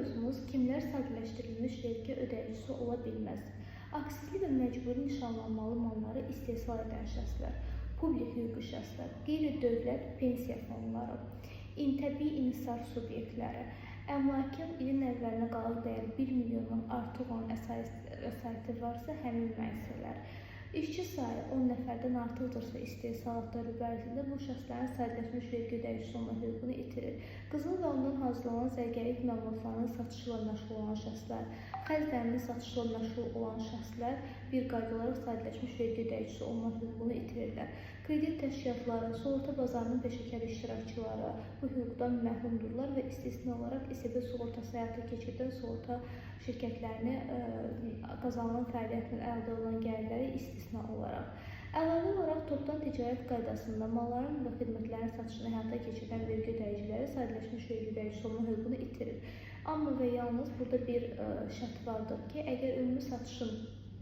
mövzumuz kimlər sadələşdirilmiş vergi ödəyicisi ola bilməz? Aksizli və məcburi nişanlanmalı malları istehsal edən şəxslər, publik hüquqi şəxslər, qeyri-dövlət pensiya fonları, təbii inhisar subyektləri, əmlakın ilin əvvəlinə qalıq dəyəri 1 milyondan artıq olan vəsaiti varsa həmin müəssisələr. İşçi sayı 10 nəfərdən artıqdırsa istehsalat dövrü ərzində bu şəxslərin sadələşmiş vergi ödəyicisi olma hüququnu itirir. Qızıl və ondan hazırlanan zərgərlik məmulatlarının satışı ilə məşğul olan şəxslər, xəz dərinin satışı ilə məşğul olan şəxslər bir qayda olaraq sadələşmiş vergi ödəyicisi olma hüququnu itirirlər. Kredit təşkilatları, sığorta bazarının peşəkar iştirakçıları bu hüquqdan məhrumdurlar və istisna olaraq İSB sığortası həyata keçirdən sığorta şirkətlərini qazanılan fəaliyyətlə əldə olunan gəlirləri istisna olaraq. Əlavə olaraq topdan ticarət qaydasında malların və xidmətlərin satışını həyata keçirən vergi ödəyiciləri sadələşmiş vergi ödəyicisi olma hüququnu itirir. Amma və yalnız burada bir şərt vardır ki, əgər ümumi satışın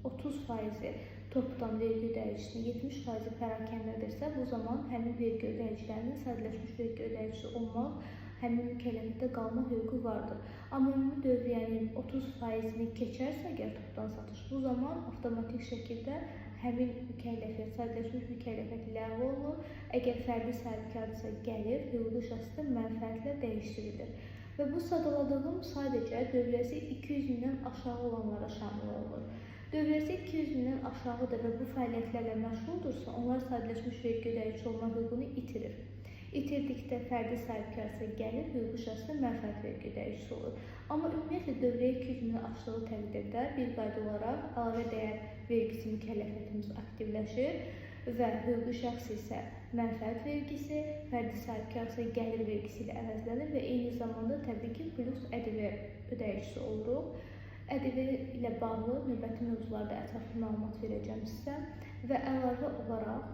30%-i topdan vergi ödəyicisinin 70%-i pərakəndədirsə, bu zaman həmin vergi ödəyicilərinin sadələşmiş vergi ödəyicisi olmaq, həmin mükəlləfiyyətdə qalma hüququ vardır. Amma ümumi dövriyyənin 30%-ni keçərsə əgər topdan satış, bu zaman avtomatik şəkildə həmin mükəlləfiyyət, sadələşmiş mükəlləfiyyət ləğv olunur. Əgər fərdi sahibkardırsa gəlir, hüquqi şəxsdə mənfəətlə dəyişdirilir. Və bu sadaladığım sadəcə dövriyyəsi 200 mindən aşağı olanlara şamil olunur. Dövriyyəsi 200 mindən aşağıdır və bu fəaliyyətlərlə məşğuldursa, onlar sadələşmiş vergi ödəyicisi olma hüququnu itirir. İtirdikdə fərdi sahibkarsa gəlir, hüquqi şəxsdə mənfəət vergi ödəyicisi olur. Amma ümumiyyətlə dövriyyə 200 mindən aşdığı təqdirdə bir qayda olaraq əlavə dəyər vergisi mükəlləfiyyətimiz aktivləşir və hüquqi şəxs isə mənfəət vergisi, fərdi sahibkar isə gəlir vergisi ilə əvəzlənir və eyni zamanda təbii ki, plus ƏDV ödəyicisi oluruq. ƏDV ilə bağlı növbəti mövzularda ətraflı məlumat verəcəm sizə və əlavə olaraq